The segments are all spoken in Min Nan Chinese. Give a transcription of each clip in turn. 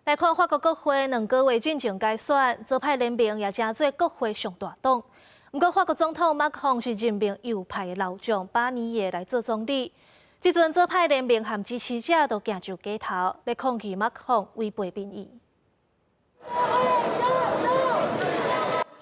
來看法國國會2個月進前改選，左派聯盟也成做國會上大黨。毋過法國總統馬克宏是任命右派的老將巴尼耶來做總理。這陣左派聯盟和支持者都行上街頭，來抗議馬克宏違背民意。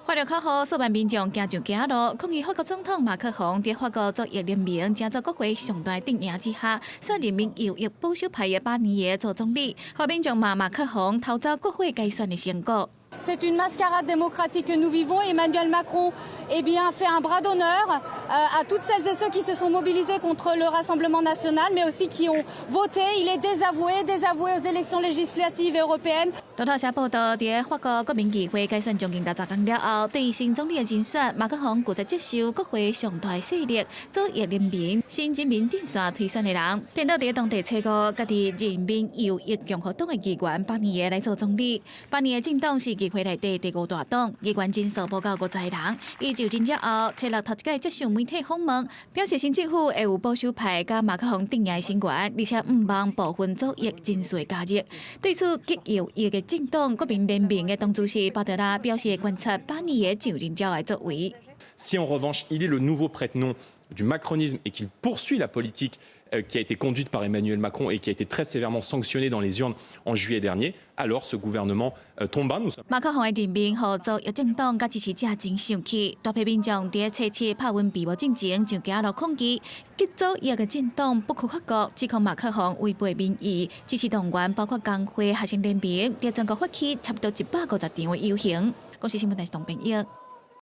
法律口號，數萬民眾行上街路，抗議法國總統馬克宏佇法國左翼聯盟成做國會上大陣營之下，選任命右翼保守派的巴尼耶做總理，予民眾罵馬克宏偷走國會改選的成果。 C'est une mascarade démocratique que nous vivons. Emmanuel Macron, eh bien, fait un bras d'honneur à toutes celles et ceux qui se sont mobilisés contre le Rassemblement national, mais aussi qui ont voté. Il est désavoué, désavoué aux élections législatives et européennes. 路透社報道，佇法國國民議會改選將近60工了後，對新總理的人選，馬克宏拒絕接受國會上大勢力左翼聯盟新人民陣線推選的人，顛倒佇當地初五，家己任命右翼共和黨的議員巴尼耶來做總理。巴尼耶政黨是議會內底第五大黨，議員人數無夠50個人。伊就任了後，初六頭一擺接受媒體訪問，表示新政府會有保守派佮馬克宏陣營的成員，而且毋望部分左翼人士加入。對此，極右翼的政黨國民聯盟的黨主席巴德拉表示，觀察巴尼耶就任了後的作為。 Si en revanche il est le nouveau prête-nom du macronisme et qu'il poursuit la politique qui a été conduite par Emmanuel Macron et qui a été très sévèrement sanctionnée dans les urnes en juillet dernier, alors ce gouvernement tombera. Nous 馬克宏的任命，予左翼政黨佮支持者真生氣，大批民眾佇初七拍溫被捕進前上街路抗議。極左翼的政黨不屈法國指控馬克宏違背民意，支持動員包括工會、學生聯盟，佇全國發起差不多150場的遊行。公視新聞台是董編譯。